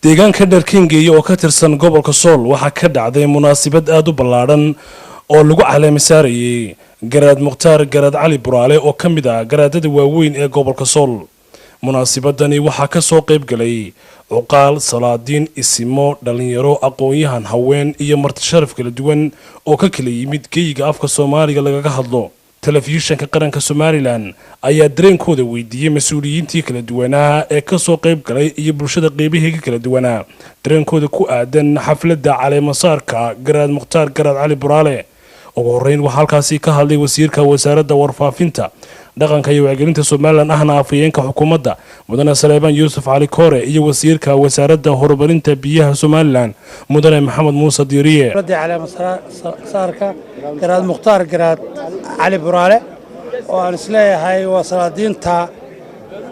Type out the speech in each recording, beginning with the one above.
Deegaanka Dharkengeeye oo ka tirsan gobolka Sool waxaa ka dhacday munaasabad aada u ballaadhan oo lagu caleema saarayay Garaad Mukhtaar Garaad Cali Buraale oo ka mid ah garaadada waaweyn ee gobolka Sool. Munaasabadani waxaa ka soo qayb galay cuqaal, salaadiin, isimo, dhalinyaro, aqoon-yahan, haween iyo marti sharaf kala duwan oo ka kala yimid geyiga afka Soomaaliga lagaga hadlo. Telefishinka Qaranka Somaliland ayaa dareenkooda weydiiyey mas-uuliyiintii kala duwanaa ee kasoo qayb galay iyo bulshada qeybaheega kala duwanaa dareenkooda ku aadan xafladda caleemasaarka Garaad Mukhtaar Garaad Cali Buraale. Ugu horeyn waxaa halkaasi ka hadlay wasiirka Wasaaradda Warfaafinta, Dhaqanka iyo Wacgelinta Somaliland, ahna afhayeenka xukuumadda, Mudane Saleebaan Yuusuf Cali Koore, iyo wasiirka Wasaaradda Horumarinta Biyaha Somaliland, Mudane Maxamed Muuse Diiriye. Caleemasaarka Garaad Mukhtaar Garaad Cali Buraale oo aan isleeyahay waa salaadiinta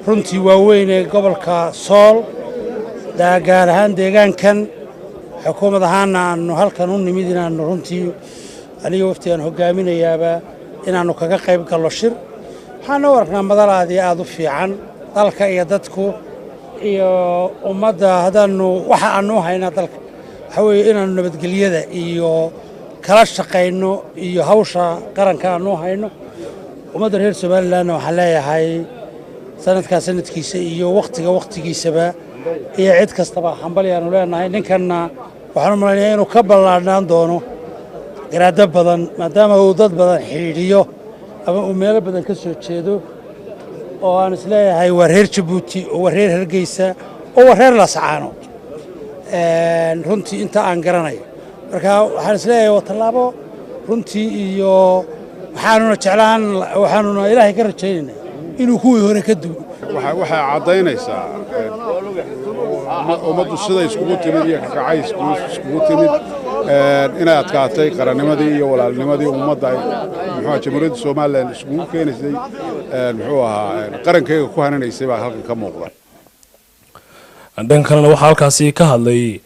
runtii waaweyn ee gobolka Sool, gaar ahaan deegaankan, xukuumad ahaanna aanu halkan u nimid inaannu runtii aniga wafti aan hoggaaminayaaba inaannu kaga qayb gallo shir. Waxaana u aragnaa madalaadii aad u fiican dalka iyo dadku iyo ummadda. Haddaannu waxa aannu u haynaa dalka waxaa weeye inaannu nabadgelyada iyo kala shaqayno iyo hawsha qaranka aannu u hayno ummadda reer Somalilandna. Waxaan leeyahay sanadkaa sanadkiisa iyo wakhtiga wakhtigiisaba iyo cid kastaba hambali aanu leenahay. Ninkanna waxaan u malaynayaa inuu ka ballaadhnaan doono garaado badan, maadaama uu dad badan xidhiidhiyo ama uu meelo badan ka soo jeedo, oo aan isleeyahay waa reer Jabuuti oo waa reer Hargeysa oo waa reer Lascaano runtii inta aan garanayo. Marka waxaan isleeyahay waa tallaabo runtii iyo waxaanuna jeclaan, waxaanuna Ilaahay ka rajaynaynaa inuu kuwii hore ka duwo. Waxay caddaynaysaa ummaddu siday iskugu timid iyo kakacay iskugu timid inay adkaatay qarannimadii iyo walaalnimadii ummadda ay muxuu Jamhuuriyadda Somaliland iskugu keenaysay, muxuu ahaa, qarankayga ku hananaysay baa halkan ka muuqda. Dhan kalena waxaa halkaasi ka hadlay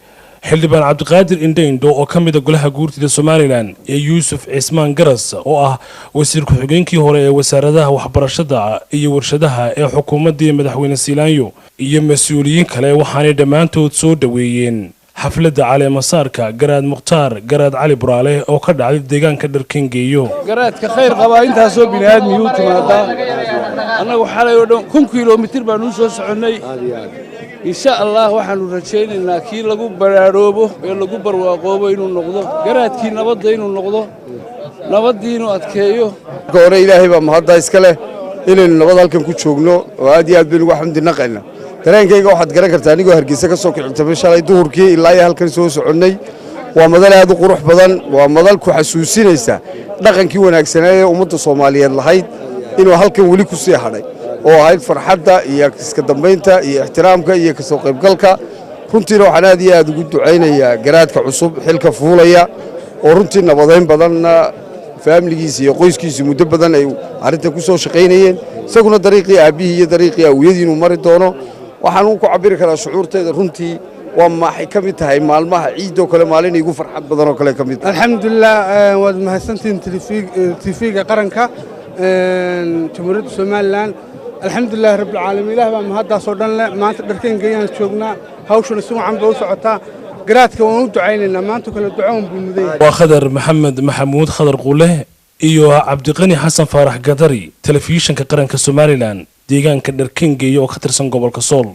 Xildhibaan Cabdiqaadir Indhayndho oo ka mida golaha guurtida Somaliland iyo Yuusuf Cismaan Garas oo ah wasiir ku-xigeenkii hore ee wasaaradaha waxbarashada iyo warshadaha ee xukuumaddii Madaxweyne Siilaanyo, iyo mas-uuliyiin kale. Waxaanay dhammaantood soo dhoweeyeen xafladda caleemasaarka Garaad Mukhtaar Garaad Cali Buraale oo ka dhacday deegaanka Dharkengeeyo. Garaadka khayr qabaa intaasoo bini aadmiyuu timaadaa. Annagu xalay oo dhan 1000 kilomitir baanuu soo soconnay. Insha Allah waxaannu rajaynaynaa kii lagu baraaroobo ee lagu barwaaqoobo inuu noqdo, garaadkii nabadda inuu noqdo, nabaddii inuu adkeeyo. Marka hore Ilaahay baa mahadda iska leh inaynu nabad halkan ku joogno oo aad iyo aad baynu uga xamdi naqayna. Dareenkayga waxaad garan kartaa anigoo Hargeysa ka soo kictamay shalay duhurkii ilaa iyo halkan soo soconnay. Waa madal aad u qurux badan, waa madal ku xasuusinaysa dhaqankii wanaagsanaa ee ummadda Soomaaliyeed lahayd inuu halkan weli ku sii hadhay, oo ahayd farxadda iyo iska dambaynta iyo ixtiraamka iyo kasoo qaybgalka. Runtiina waxaan aad iyo aad ugu ducaynayaa garaadka cusub xilka fuulaya, oo runtii nabadayn badanna faamiligiisa iyo qoyskiisa muddo badan ay arrintan ku soo shaqaynayeen, isaguna dariiqii aabbihii iyo dariiqii awiyadii inuu mari doono. Waxaan ku cabiri karaa shucuurteeda runtii waa maxay ka mid tahay maalmaha ciidoo kale, maalin igu farxad badan oo kale ka mid tahay. Alxamdulilah, waad mahadsantihiin TV-ga Qaranka Jamhuuriyadda Somaliland. Alxamdulilahi rabbilcaalamiin, Ilaah baa mahaddaasoo dhan leh. Maanta Dharkeengayaan joognaa, hawshuna si wacan bay u socotaa. Garaadka waan u ducaynaynaa, maanta kale ducoon buu mudan yahay. Waa Khadar Maxamed Maxamuud Khadar Quuleh iyo Cabdiqani Xasan Faarax Gadari, Telefishinka Qaranka Somaliland, deegaanka Dharkengeeye oo ka tirsan gobolka Sool.